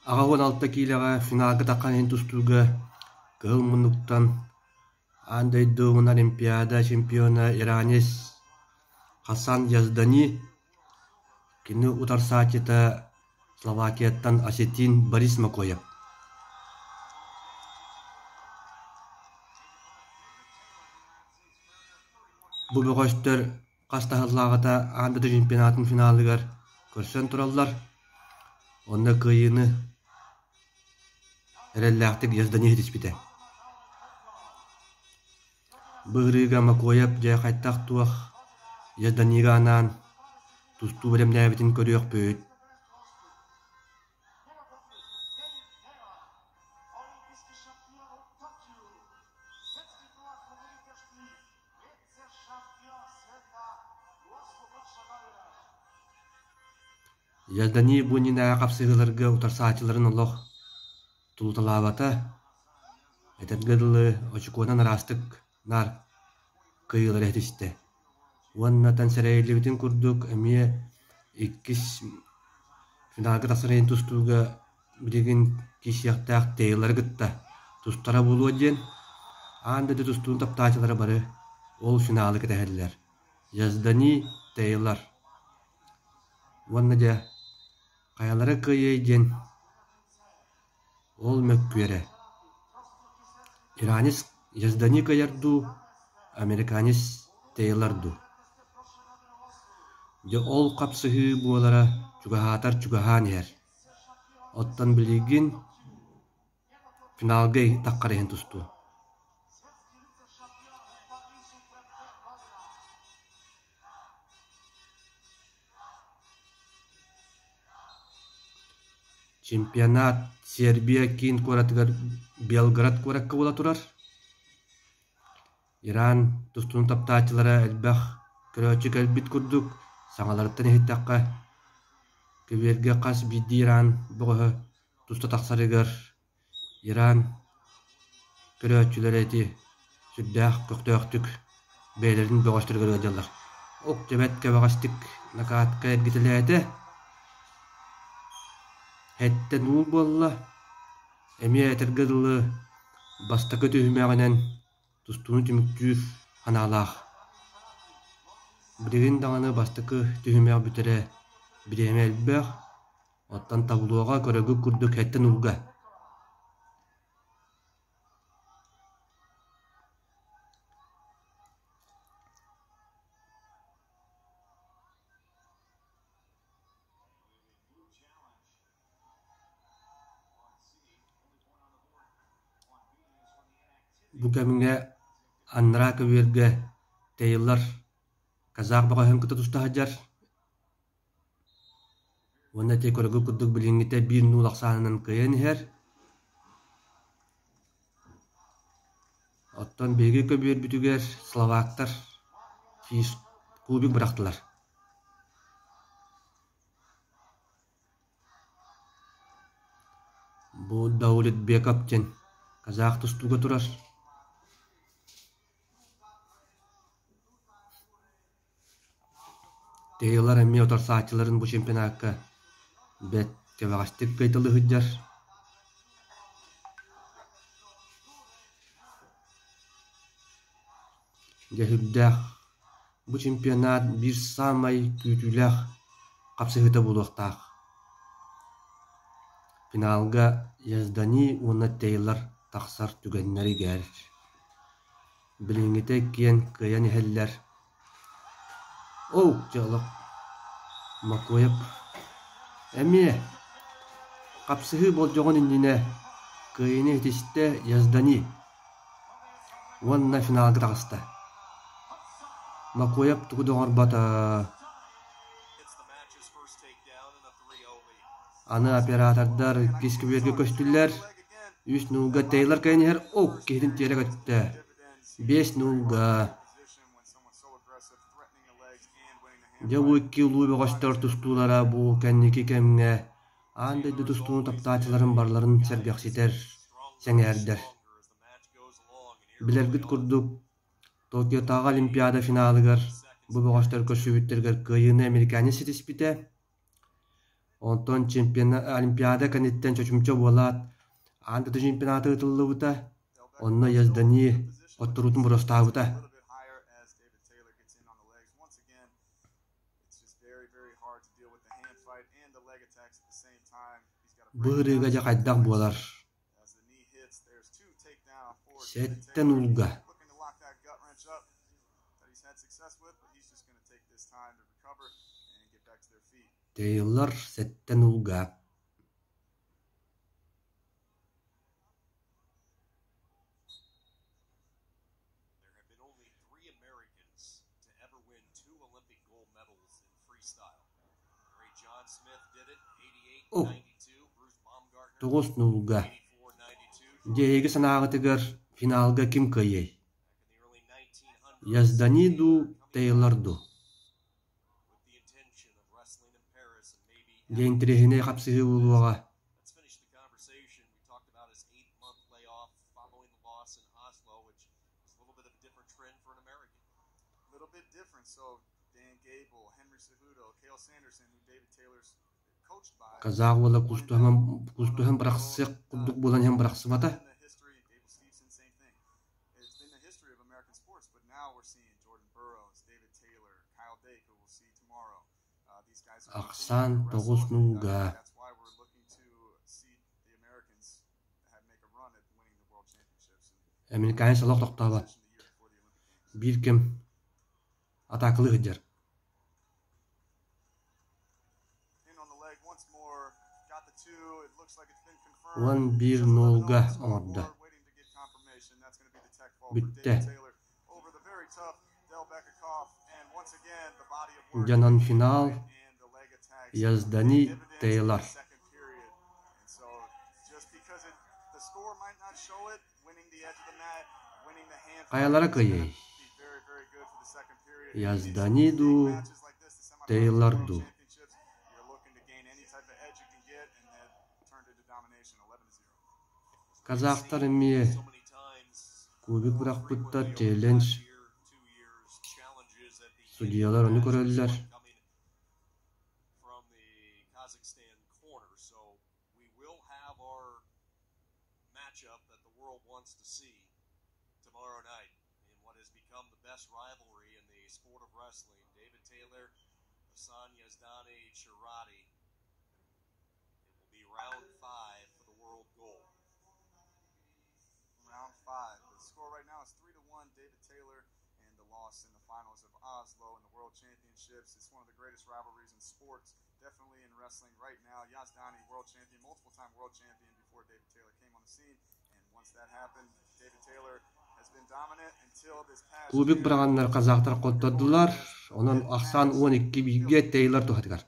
86 киилэҕэ финалга таххан иһин тустууга кыһыл муннуктан аан дойду уонна Олимпиада чемпиона иранец Хасан Яздани, кини утарсааччыта Словакияттан осетин Борис Макоев. Бу бөҕөстөр хас да сыллааҕыта аан дойду чемпионатын финалыгар көрсөн тураллар. Онно кыайыыны эрэллээхтик Яздани ситиспитэ. Бу ырыыга Макоев дьэ хайдах-туох Язданига анаан тустуу бэлэмнээбитин көрүөхпүт. Яздании бу иннинээҕи хапсыһыыларга утарсааччыларын олох тулуталаабата, этэргэ дылы, очукуонан араастык наар кыайыылары ситистэ. Уонна сэрэйиллибитин курдук эмиэ иккис финалга тахсар иһин тустууга билигин киирсиэхтээх Тейлоры кытта тустара буолуо диэн аан дойду тустуун таптааччылара бары ол финалы кэтэһэллэр. Яздани Тейлор Уонна дьэ, хайалара кыайыай диэн ол мөккүөрэ. Иранец Яздани кыайар дуу, американец Тейлор дуу? Дьэ ол хапсыһыы буолара чугаһаатар чугаһаан иһэр. Оттон билигин финалга таххар иһин тустуу. Чемпионат Сербия киин куоратыгар Белград куоракка буола турар. Иран тустууну таптааччылара элбэх көрөөччү кэлбит курдук, саҥаларыттан иһиттэххэ, көбүөргэ хас биирдии Иран бөҕөһө туста тахсарыгар Иран көрөөччүлэрэ ити сүрдээх көхтөөхтүк бэйэлэрин бөҕөстөрүгэр ыалдьаллар. Октябрь кэбэҕэстик накатка эргитэлээтэ, эттэн уу буолла, эмиэ этэргэ дылы бастакы түһүмэҕинэн тустууну түмүктүүр санаалаах. Билигин даҕаны бастакы түһүмэх бүтэрэ бириэмэ элбэх, Оттон таблоҕа көрөгүт курдук эттэн ууга Бу кэмҥэ анараа көбүөргэ Тейлор казах бөҕөһүн кытта туста сылдьар Уонна ити көрөгү курдук билиҥҥитэ биир нуул ахсаанынан кыайан иһэр. Оттон биһиги көбүөрбүтүгэр словактар фиш кубик бырахтылар. Бу Даулетбеков диэн казах тустууга турар. Тейлор эмиэ утарсааччыларын бу чемпионакка бэрт кэбэҕэстик кыайталыы сылдьар. Дьэ сүрдээх бу чемпионат биир саамай күүтүүлээх хапсыһыыта буолуохтаах. Финалга Яздани уонна Тейлор тахсар түгэннэригэр Билиҥҥитэ иккиэн кыайан иһэллэр. Оо, дьэ олох Макоев эмиэ хапсыһыы болдьоҕун иннинэ кыайыыны ситистэ Яздани уонна финалга таҕыста. Макоев тугу да оҥорбото. Аны оператордар иккис көбүөргэ көстүллэр. Үс нуулга Тейлор кэлэн иһэр, ок, киһитин тиэрэ көттө. Биэс нуулга. Дьэ бу икки улуу бөҕөстөр тустуулара бу кэнники кэмҥэ аан дойду тустууну таптааччыларын барыларын сэргэхситэр, сэҥээрдэр. Билэргит курдук, Токиотааҕы Олимпиада финалыгар бу бөҕөстөр көрсүбүттэригэр кыайыыны американец ситиспитэ. Онтон Олимпиада кэнниттэн чочумча буолаат, аан дойду чемпионата ыытыллыбыта, онно Яздани хотторуутун боруостаабыта. Бу ырыыга дьэ хайдах буолар Сэттэн уулга Тейлор сэттэн уулга О, 9-0 Дьэ эһиги санааҕытыгар финалга ким кыайыай? Яздани дуу, Тейлор дуу? Дьэ интэриэһинэй хапсыһыы буолуоҕа. Казах уола кустуһан бырахсыах курдук буолан иһэн бырахсыбата. Ахсаан 9-0 Американец олох тохтообот, биир кэм атаакалыы сылдьар. 11-0 оҥордо. Бүттэ. Дьонон финал Яздани Тейлор. Хайалара кыайыай? Яздани дуу, Тейлор дуу? Казахтар эмиэ кубик бырахпыттар, челлендж Судьуйалар ону көрөллөр. Кубик быраҕаннар казахтар хоттордулар, онон ахсаан 12 бииргэ Тейлор туһатыгар.